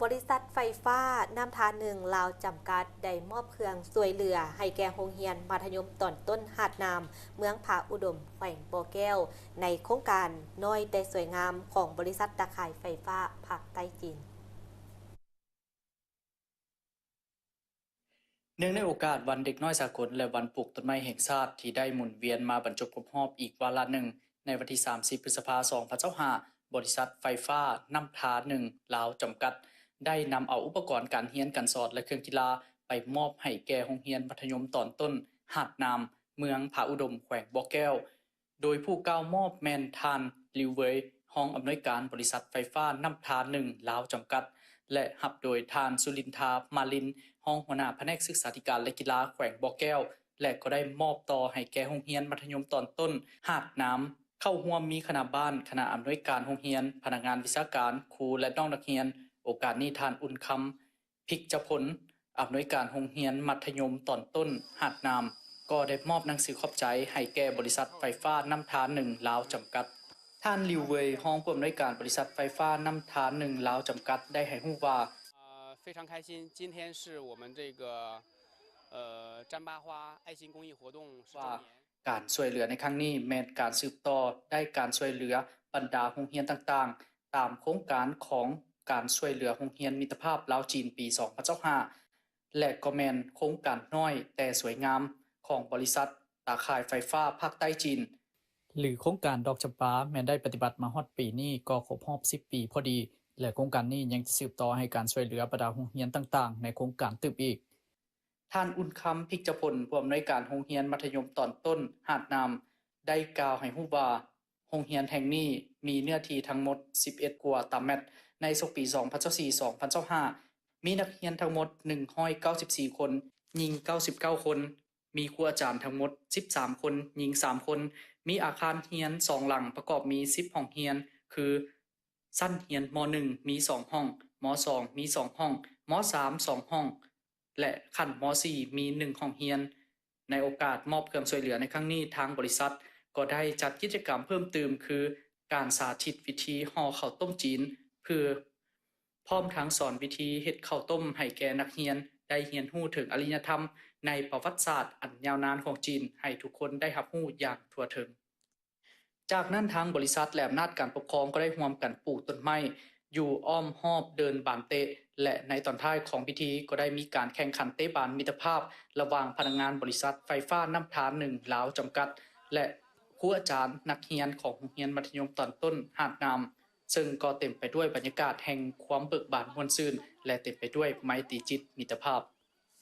ບໍລິສັດໄຟຟ້ານ້ຳທາໜຶ່ງລາວຈຳກັດ ໄດ້ມອບເຄື່ອງຊ່ວຍເຫຼືອໃຫ້ແກ່ໂຮງຮຽນມັດທະຍົມຕອນຕົ້ນຫາດນ້ຳ ເມືອງຜາອຸດົມ ແຂວງບໍ່ແກ້ວ ໃນໂຄງການນ້ອຍແຕ່ສວຍງາມຂອງບໍລິສັດຕາຂ່າຍໄຟຟ້າພາກໃຕ້ຈີນ. ເນື່ອງໃນໂອກາດວັນເດັກນ້ອຍສາກົນ ແລະ ວັນປູກຕົ້ນໄມ້ແຫ່ງຊາດ ທີ່ໄດ້ໝູນວຽນມາບັນຈົບຄົບຮອບອີກວາລະໜຶ່ງ, ໃນວັນທີສາມສິບ ພຶດສະພາ ສອງພັນຊາວຫ້າ ບໍລິສັດໄຟຟ້ານ້ຳທາໜຶ່ງລາວຈຳກັດ ໄດ້ນຳເອົາອຸປະກອນການຮຽນການສອນ ແລະ ເຄື່ອງກິລາ ໄປມອບໃຫ້ແກ່ໂຮງຮຽນມັດທະຍົມຕອນຕົ້ນຫາດນ້ຳ ເມືອງຜາອຸດົມ ແຂວງບໍ່ແກ້ວ. ໂດຍຜູ້ກ່າວມອບແມ່ນທ່ານ ລິວ ເຫວີຍ ຮອງອຳນວຍການບໍລິສັດໄຟຟ້ານ້ຳທາໜຶ່ງລາວຈຳກັດ ແລະ ຮັບໂດຍທ່ານ ສຸລິນທາ ມາລິນ ຮອງຫົວໜ້າພະແນກສຶກສາທິການ ແລະ ກິລາແຂວງບໍ່ແກ້ວ ແລະ ກໍໄດ້ມອບຕໍ່ໃຫ້ແກ່ໂຮງຮຽນມັດທະຍົມຕອນຕົ້ນຫາດນ້ຳ. ເຂົ້າຮ່ວມມີຄະນະບ້ານ, ຄະນະອຳນວຍການໂຮງຮຽນ, ພະນັກງານວິຊາການ, ຄູ ແລະ ນ້ອງນັກຮຽນ. ໂອກາດນີ້ ທ່ານ ອຸ່ນຄຳ ພິກຈະພົນ ອຳນວຍການໂຮງຮຽນມັດທະຍົມຕອນຕົ້ນຫາດນ້ຳ ກໍໄດ້ມອບໜັງສືຂອບໃຈໃຫ້ແກ່ບໍລິສັດໄຟຟ້ານ້ຳທາໜຶ່ງລາວຈຳກັດ. ທ່ານ ລິວ ເຫວີຍ ຮອງຜູ້ອຳນວຍການບໍລິສັດໄຟຟ້ານ້ຳທາໜຶ່ງລາວຈຳກັດ ໄດ້ໃຫ້ຮູ້ວ່າ 呃，非常开心，今天是我们这个呃詹巴花爱心公益活动十周年。 ການຊ່ວຍເຫຼືອໃນຄັ້ງນີ້ແມ່ນການສືບຕໍ່ ໄດ້ການຊ່ວຍເຫຼືອບັນດາໂຮງຮຽນຕ່າງໆ ຕາມໂຄງການຂອງການຊ່ວຍເຫຼືອໂຮງຮຽນມິດຕະພາບລາວ-ຈີນ ປີສອງພັນຊາວຫ້າ ແລະ ກໍແມ່ນໂຄງການນ້ອຍແຕ່ສວຍງາມຂອງບໍລິສັດຕາຂ່າຍໄຟຟ້າພາກໃຕ້ຈີນ ຫຼື ໂຄງການດອກຈຳປາ ແມ່ນໄດ້ປະຕິບັດມາຮອດປີນີ້ກໍຄົບຮອບສິບປີພໍດີ ແລະ ໂຄງການນີ້ຍັງຈະສືບຕໍ່ໃຫ້ການຊ່ວຍເຫຼືອບັນດາໂຮງຮຽນຕ່າງໆ ໃນໂຄງການຕື່ມອີກ. ທ່ານ ອຸ່ນຄຳ ພິກຈະພົນ ຜູ້ອຳນວຍການໂຮງຮຽນມັດທະຍົມຕອນຕົ້ນຫາດນ້ຳ ໄດ້ກ່າວໃຫ້ຮູ້ວ່າ ໂຮງຮຽນແຫ່ງນີ້ມີເນື້ອທີ່ທັງໝົດສິບເອັດກວ່າຕາແມັດ ໃນສົກປີສອງພັນຊາວສີ່ ສອງພັນຊາວຫ້າ ມີນັກຮຽນທັງໝົດໜຶ່ງຮ້ອຍເກົ້າສິບສີ່ຄົນ, ຍິງເກົ້າສິບເກົ້າຄົນ, ມີຄູອາຈານທັງໝົດສິບສາມຄົນ, ຍິງສາມຄົນ, ມີອາຄານຮຽນສອງຫຼັງ ປະກອບມີສິບຫ້ອງຮຽນ ຄື ຊັ້ນຮຽນ ມໍໜຶ່ງ ມີສອງຫ້ອງ, ມໍສອງ ມີສອງຫ້ອງ, ມໍສາມ ສອງຫ້ອງ ແລະ ຂັ້ນ ມໍສີ່ ມີໜຶ່ງຫ້ອງຮຽນ. ໃນໂອກາດມອບເຄື່ອງຊ່ວຍເຫຼືອໃນຄັ້ງນີ້, ທາງບໍລິສັດກໍໄດ້ຈັດກິດຈະກຳເພີ່ມຕື່ມ ຄື ການສາທິດວິທີຫໍ່ເຂົ້າຕົ້ມຈີນ ເພື່ອ ພ້ອມທັງສອນວິທີເຮັດເຂົ້າຕົ້ມໃຫ້ແກ່ນັກຮຽນໄດ້ຮຽນຮູ້ເຖິງອາລິຍະທຳໃນປະຫວັດສາດອັນຍາວນານຂອງຈີນ ໃຫ້ທຸກຄົນໄດ້ຮັບຮູ້ຢ່າງທົ່ວເຖິງ. ຈາກນັ້ນທາງບໍລິສັດ ແລະ ອຳນາດການປົກຄອງກໍໄດ້ຮ່ວມກັນປູກຕົ້ນໄມ້ຢູ່ອ້ອມຮອບເດີ່ນບານເຕະ ແລະ ໃນຕອນທ້າຍຂອງພິທີກໍໄດ້ມີການແຂ່ງຂັນເຕະບານມິດຕະພາບລະຫວ່າງພະນັກງານບໍລິສັດໄຟຟ້ານ້ຳທາໜຶ່ງລາວຈຳກັດ ແລະ ຄູອາຈານນັກຮຽນຂອງໂຮງຮຽນມັດທະຍົມຕອນຕົ້ນຫາດນ້ຳ ເຊິ່ງກໍເຕັມໄປດ້ວຍບັນຍາກາດແຫ່ງຄວາມເບີກບານມ່ວນຊື່ນ ແລະ ເຕັມໄປດ້ວຍໄມຕີຈິດມິດຕະພາບ.